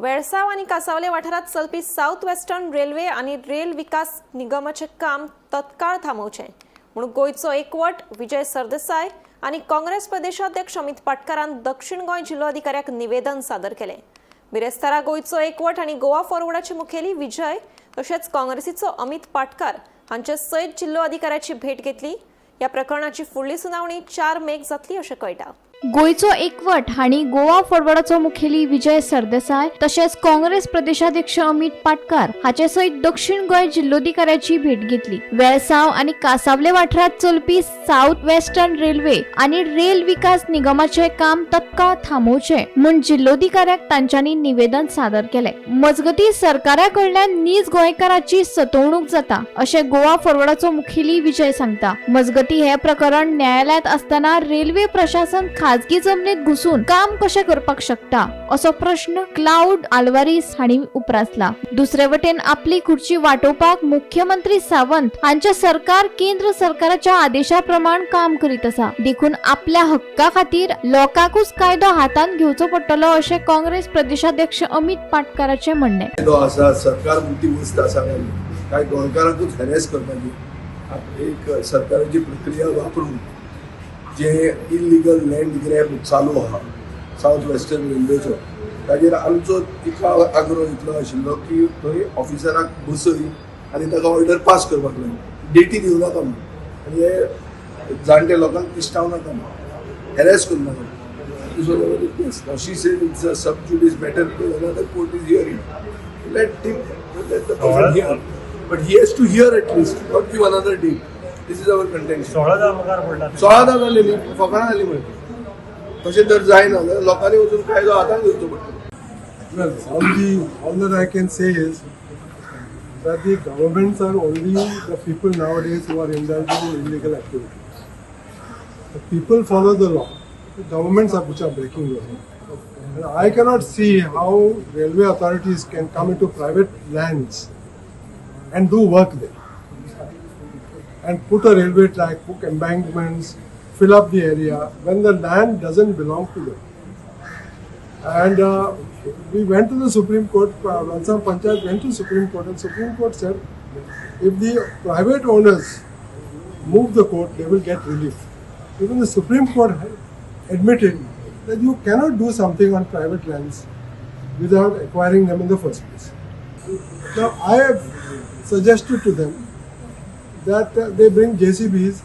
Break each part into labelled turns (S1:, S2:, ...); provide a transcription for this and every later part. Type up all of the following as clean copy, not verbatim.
S1: वेळसाव आनी कासावले वाठारांत चलपी सावथ वेस्टर्न रेल्वे आनी रेल विकास निगमाचें काम तत्काळ थांबोवचें म्हूण गोंयचो एकवट विजय सरदेसाय आनी काँग्रेस प्रदेशाध्यक्ष अमित पाटकारान दक्षिण गोंय जिल्लोधिकाऱ्याक निवेदन सादर केलें. बिरेस्तारा गोंयचो एकवट आनी गोवा फॉरवर्डाचे मुखेली विजय तशेंच काँग्रेसीचो अमित पाटकार हांचे सयत जिल्लोधिकाऱ्याची भेट घेतली. ह्या प्रकरणाची फुडली सुनावणी 4 मेक जातली अशें कळटा.
S2: गोंयचो एकवट हांणी गोवा फॉरवर्डाचो मुखेली विजय सरदेसाय तशेंच काँग्रेस प्रदेशाध्यक्ष अमित पाटकार हाचे सयत दक्षिण गोंय जिल्लोधिकाऱ्याची भेट घेतली. वेळसांव आनी कासावले वाठारांत चलपी साऊथ वेस्टर्न रेल्वे आनी रेल विकास निगमाचे काम तत्काळ थांबोवचें म्हूण जिल्लोधिकाऱ्याक तांच्यांनी निवेदन सादर केलें. मजगतीं, सरकारा कडल्यान नीज गोंयकाराची सतवणूक जाता अशें गोवा फॉरवर्डाचो मुखेली विजय सांगता. मजगतीं, हे प्रकरण न्यायालयात आसतना रेल्वे प्रशासन खाजगी जमनीत घुसून काम कशें करपाक शकता असो प्रश्न क्लाउड आल्वारीस हांणी उप्रासला. दुसरे वटेन आपली खुर्ची वाटोवपाक मुख्यमंत्री सावंत हांचे सरकार केंद्र सरकाराच्या आदेशा प्रमाण काम करीत आसा, देखून आपल्या हक्का खातीर लोकांकूच कायदो हातांत घेवचो पडटलो अशें काँग्रेस प्रदेशाध्यक्ष अमित पाटकाराचें म्हणणें.
S3: कायदो आसा, सरकार म्हणटी वस्त आसा काय गोंयकारांकूच हॅरेस करपाची एक सरकाराची प्रक्रिया वापरून जे इलिगल लँड ग्रॅब चालू आहा सावथ वेस्टर्न रेल्वेचो, ताजेर आमचो इतलो आग्रो इतलो आशिल्लो की थंय ऑफिसराक बसय आनी ताका ऑर्डर पास करपाक लाय, डेटी दिवं नाका म्हणून आनी हे जाणटे लोकांक तिश्ठावं नाका म्हणून, हॅरेस करूं नाका. This was our request. Now she said it's a sub judice matter because another court is hearing. Let him, let the person hear. But he has to hear at least, not give another date. This is our contention.
S4: 16 मुखार पडला.
S3: 16 जाली न्ही, फकाणां जाली मरे. तशें जर जायना जाल्यार लोकांनी वचून कायदो हातांत घेवचो पडटलो.
S5: Well, all that I can say is that the governments are only the people nowadays who are indulging in illegal activities. The people follow the law. The governments are which are breaking the law. And I cannot see how railway authorities can come into private lands and do work there and put a railway track, put embankments, fill up the area when the land doesn't belong to them. And we went to the Supreme Court, Velsao Panchayat went to Supreme Court, and Supreme Court said if the private owners move the court, they will get relief. Even the Supreme Court admitted that you cannot do something on private lands without acquiring them in the first place. Now, I have suggested to them that they bring JCBs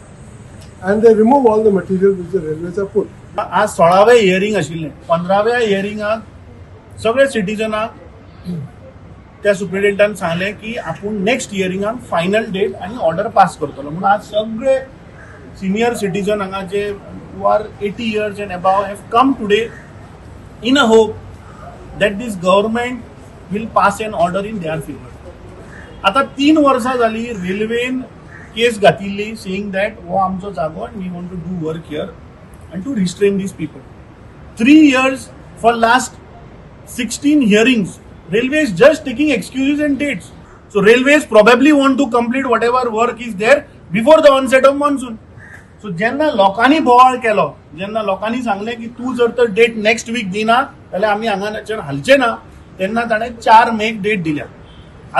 S5: and they remove all the material which the railways have put.
S6: आज 16वें hearing आशिल्लें. 15व्या हियरिंगाक सगळे सिटीजनाक त्या सुप्रिटेंडान सांगलें की आपूण next हियरिंगाक final date आनी order pass करतलो म्हणून. आज सगळे सिनियर सिटीजन हांगा जे who are 80 years and above have come today in a hope that this government will pass an order in their favour. आता 3 वर्सां जाली रेल्वेन केस घातिल्ली, सेईंग that हो आमचो जागो आनी we want to do work here and to restrain these people. 3 years, for last 16 hearings, railway is just taking excuses and dates. So railways probably want to complete whatever work is there before the onset of monsoon. So जेन्ना लोकांनी बोवाळ केलो, जेन्ना लोकांनी सांगलें की तूं जर तर डेट नेक्स्ट वीक दिना जाल्यार आमी हांगाच्यान हालचे ना, तेन्ना ताणें 4 मेक डेट दिल्या.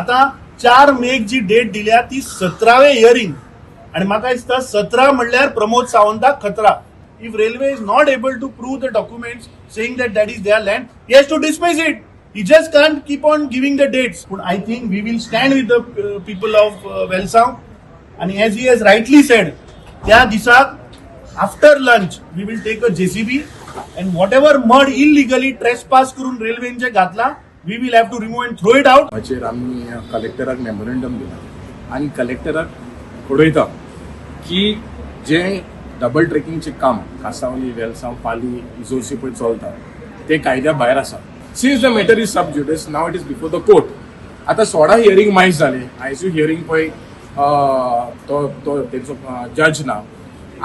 S6: आतां 4 मेक जी डेट दिल्या ती 17वें हियरींग आनी म्हाका दिसता 17 म्हणल्यार प्रमोद सावंताक खतरा. If railway is not able to prove the documents saying that that is their land, he has to dismiss it. He just can't keep on giving the dates. But I think we will stand with the people of Velsao. And as he has rightly said, त्या दिसाक after lunch we will take a JCB and whatever mud illegally trespass करून रेल्वेन जे घातला, we will have to remove and throw it out.
S7: हाचेर आमी कलेक्टराक memorandum दिला आनी कलेक्टराक कळयता की जे डबल ट्रेकिंगचें काम कासावली, वेलसांव, पाली, इजोर्सी पळय चलता ते कायद्या भायर आसा. Since the matter is sub judice, now it is before the court. आतां 16 हियरींग मायज जाले. आयजूय हियरींग पळय तो तो तेंचो जज ना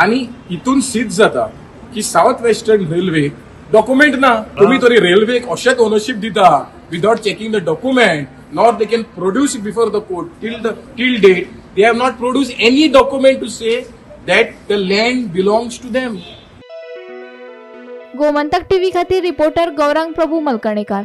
S7: आनी हितून सिद्ध जाता की सावथ वेस्टर्न रेल्वे डॉक्युमेंट ना. तुम्ही तरी रेल्वेक अशेंच ओनरशीप दिता without checking the document, nor they can produce before the court. Till date they have not produce any document to say that the land belongs to them.
S2: Gomantak TV खातीर reporter Gaurang Prabhu मलकणेकार.